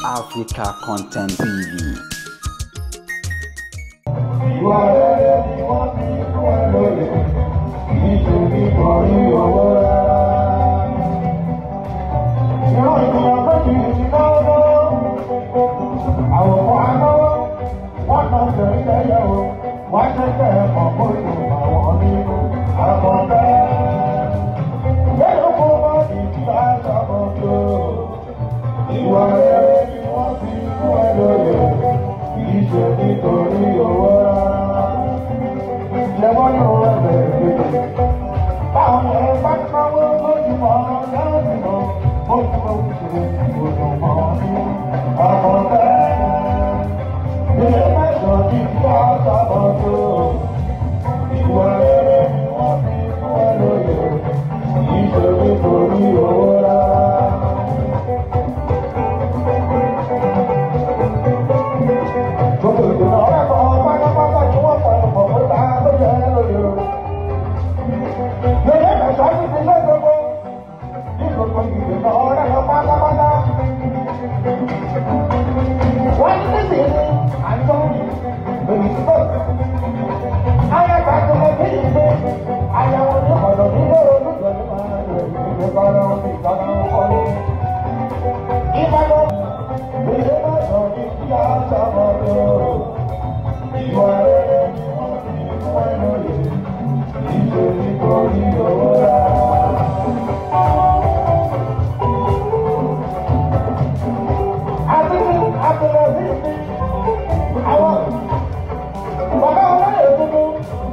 Africa Content TV. Ìwà rere ni wọ́n fi fún ẹ lóye, kì í ṣe nítorí owó rárá. Ìran ènìyàn méjì ti náwó àwòkọ́ anáwó, wọ́n náà ṣe lẹ́yẹ o, wọ́n ṣe tẹ̀ ẹ̀kọ́ kó tó àwọn nínú àkọ́bẹ́. Lẹ́nu kó má di kí á sábọ̀ tó. Ìwà rere ni wọ́n fi fún ẹ lóye, kì í ṣe nítorí owó rárá. Jẹ́wọ́n ní owó ẹgbẹ́ ìgbẹ́. Báwọn ẹ̀ bá náwó lójúmọ́ lẹ́yìn mọ́, ó tún bá ṣe òdòmọ́ ní àkọ́bẹ́. Ilé mẹ́jọ ní kí á sábọ̀ tó. Ìwà rere ni wọ́n fi fún ẹ lóye, kì í ṣe nítorí owó rárá. Gbogbo ìgbìmọ̀ ọ̀rẹ́ kan pátápátá ni wọ́n fẹ́ mọ̀ pé ta ló yẹ lóye o. Lóye mẹ́sàn-án ní ilé gbogbo. Ní gbogbo ìgbìmọ̀ ọ̀rẹ́ kan pátápátá. Wọ́n ní nísìnyí àjọ lòdì sí bọ́ọ̀sì. Ayẹ̀ká tó lọ sí ìgbé. Àyẹ̀wò ní ọ̀dọ̀ nílé olùdó ní máa ń lò ìgbé bọ́lá ní ìgbàlá ọ̀rọ̀. Ìbàdàn lóye mẹ́sàn-án ní kí á sábà lọ. Ìwà rere ni wọ́n fi fún ẹ lóye, kì í ṣe nítorí owó rárá. Àti àtìlẹ́sí mi, àwọn bàbá olóyè tuntun,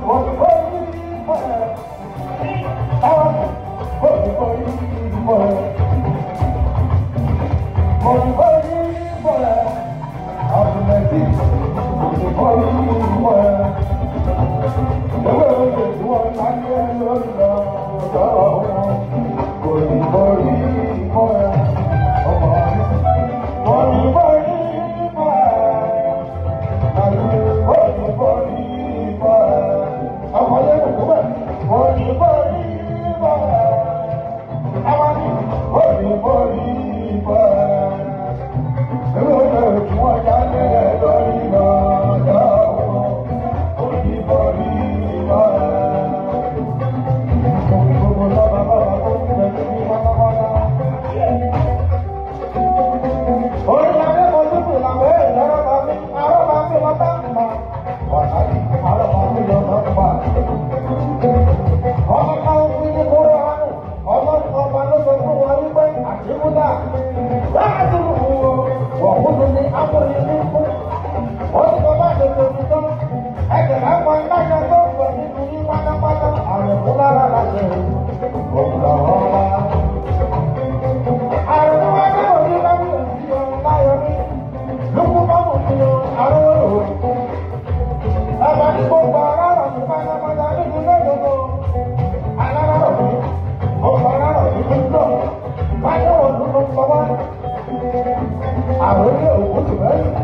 wọ́n ti kọ́ ní ìfọ̀ ẹ̀. Àwọn kò ní kọ́ ní ìfọ̀ ẹ̀. Kò ní kọ́ ní ìfọ̀ ẹ̀. Àtìlẹ́sí kò ní kọ́ ní ìfọ̀ ẹ̀. Ewé oúnjẹ tí wọ́n láyé lórí lọ́dọ̀ wọn. Kò ní kọ́ ní ìfọ̀ ẹ̀. Ọmọ mi kò ní kọ́ ní ìfọ̀ ẹ̀. Kò ní kọ́ ní ìfọ̀ ẹ̀. Ọmọ yẹn kò bẹ̀. Kò ní kọ́ ní ìfọ̀ ẹ̀. Àwọn mi kò ní kọ́ ní ìfọ̀ ẹ̀. Ewé oúnjẹ tí wọ́n jáde lórí lọ́dọ̀ wọn. Kò ní kọ́ ní ìfọ̀ ẹ̀. Gbogbo lọ́ba lọ́ba tó ń bẹ ní pátápátá. Orí adé mo dúdú làbẹ́ ìlọ́rọ̀ bá mi, arọ́ bá mi lọ bá mi mọ̀. Wàhálì arọ́ bá mi lọ bá mi mọ̀. Ọmọ kan fi ní kúrò hánú, ọmọ ọba ló sọ fún wa wípé àtìmúdà. Láti rú wo, wọ̀kúndù ní amúni ní kú. Ó ti bọ́ bá ṣe tóbi tó. Ẹgbẹ̀rún àwọn aláṣẹ tó ń bọ̀ nínú yín pátápátá. Àrẹ̀kú lára láṣẹ òun lọ́wọ́ wá. Àrẹ̀kú wá dé òní lábẹ́ òsì ọ̀run láyọ̀ ní. Lókun bá mọ̀ sí o, àrùn òru. Bàbá ní gbogbo ara rọ̀ mí pátápátá nínú lọ́dọ̀dọ̀. Alára rọ̀ mí, gbogbo ara rọ̀ mí tó ń lọ. Báyọ̀ òun ló ń bọ̀ wá. Àròlé òkú tù lẹ́yìn.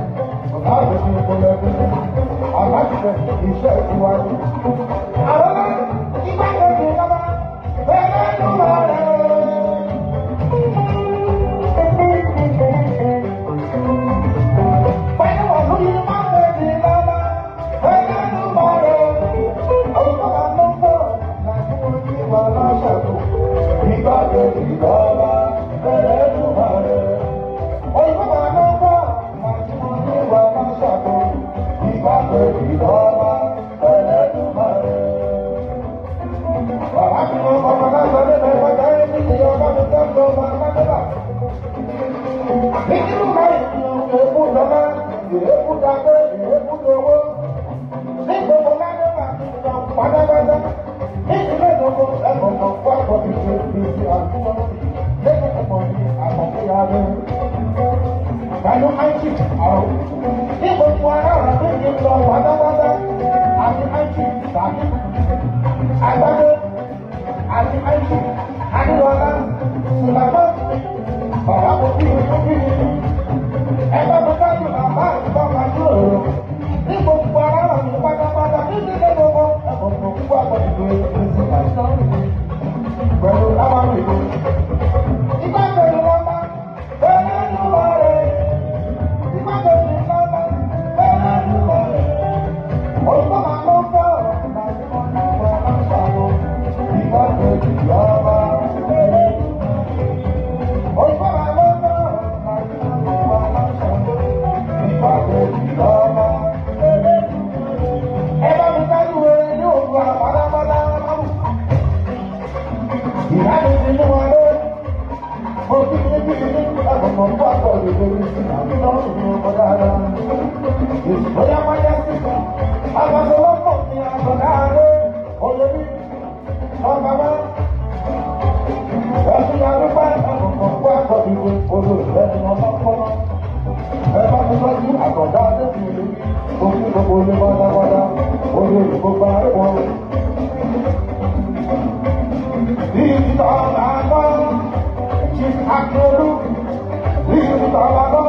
Ọ̀gá àgbẹ̀ ti kò lẹ́kùn. Àbájúfẹ̀ iṣẹ́ ìwádìí. Àròlé ìgbàlódé lọ́wọ́. Bẹ́ẹ̀ ló wà rẹ̀. Pẹ̀lú àìsí àrùn. Ní gbogbo ara rẹ̀ tó yẹ lọ pátápátá, àti àìsí tàbí àgbàdo, àti àìsí àdúrà, Sùlàmọ́, bàbá kò bí ìlú bí ìlú. Ẹgbẹ́ mi dájú bàbá àti bàbá yóò rò. Ní gbogbo ara rẹ̀ ní pátápátá, ní ìdílé gbogbo, ẹ̀kọ́ tó kú àgbọ̀dọ̀ ìlú pẹ̀lú láwọn ìlú. Ìgbà pẹ̀lú wọn máa bẹ́ẹ̀ ló wà rẹ̀. Àkọ́kọ́ pàtó ìdílé sí àmì lọ́rùn ní ọkọ̀ dáadáa. Ìsọ̀yà máa sí àgbàsọ̀lọ́pọ̀ ní àgbọ̀dá rẹ̀ olórí ọba wa. Ẹ̀sùn àdúgbò àkọ́kọ́ pàtó ìdílé olórí ẹni ọmọ kọ́nà. Ẹ bá mi tọ́jú àgbọ̀dá lóbi ìlú òfin gbogbo ilé pátápátá olórí gbogbo àríwọ̀. Ìtọ́ bàbá Chief Akérú. Ìtọ́ bàbá.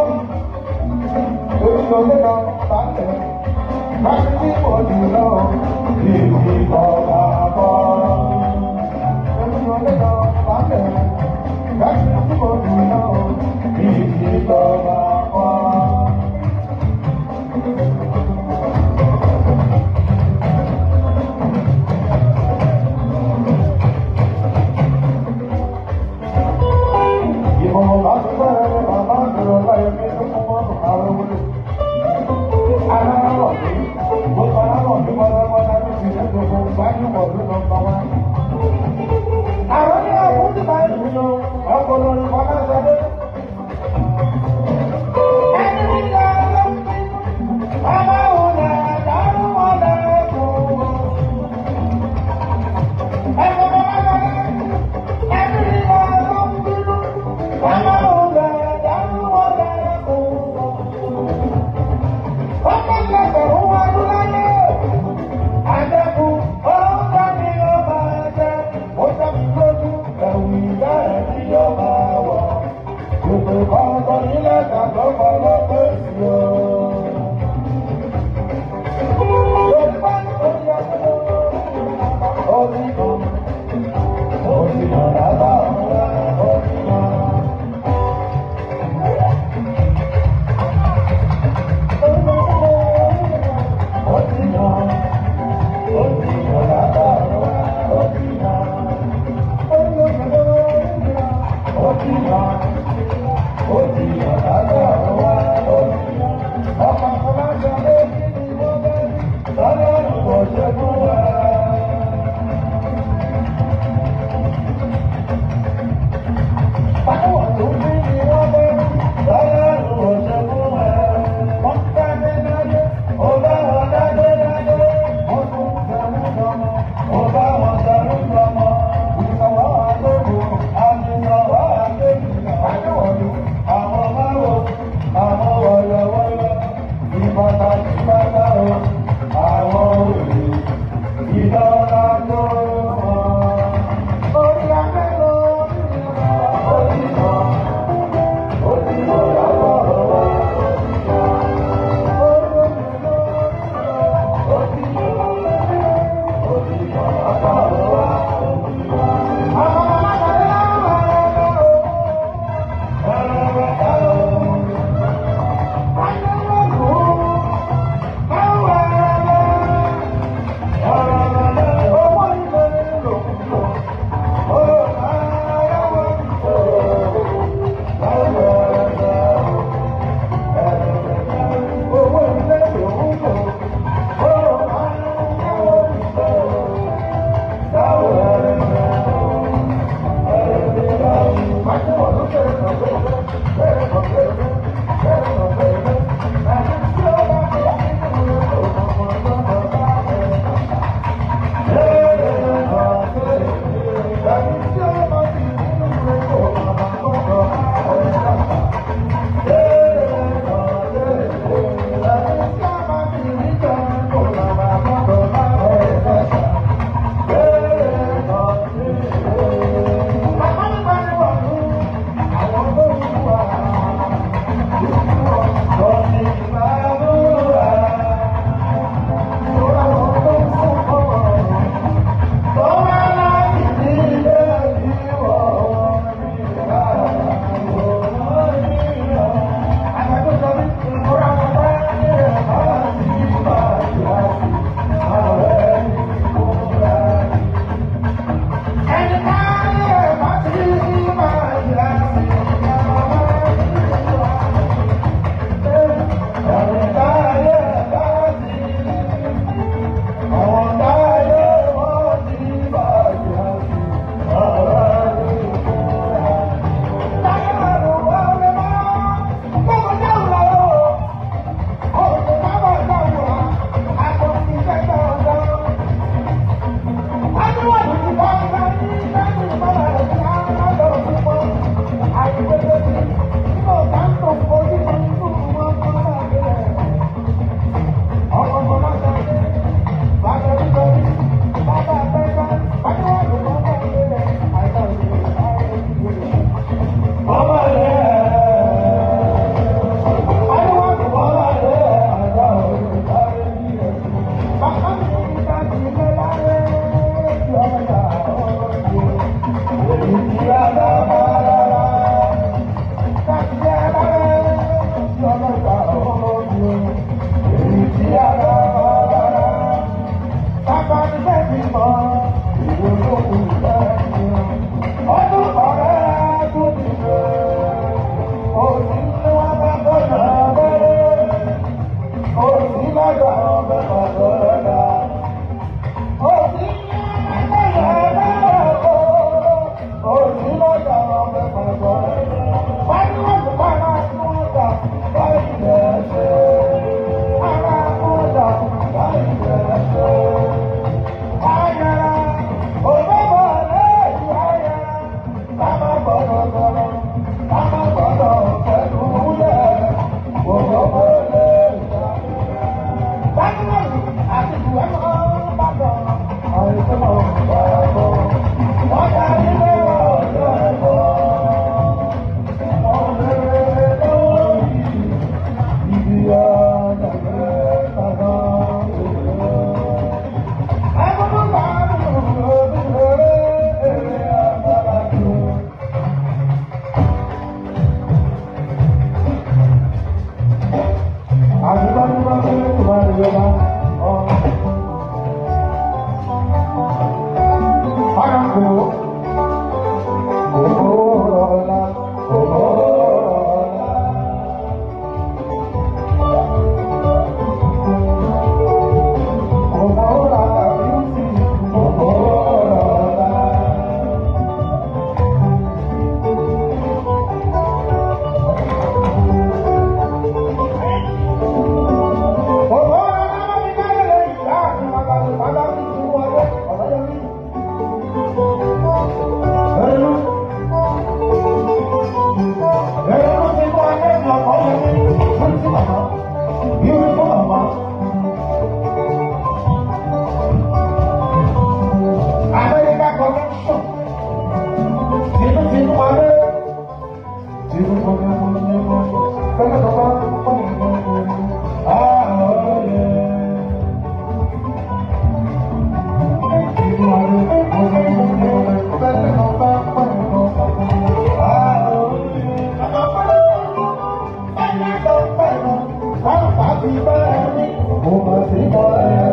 Mo mọ̀ sí mọ́ ẹ.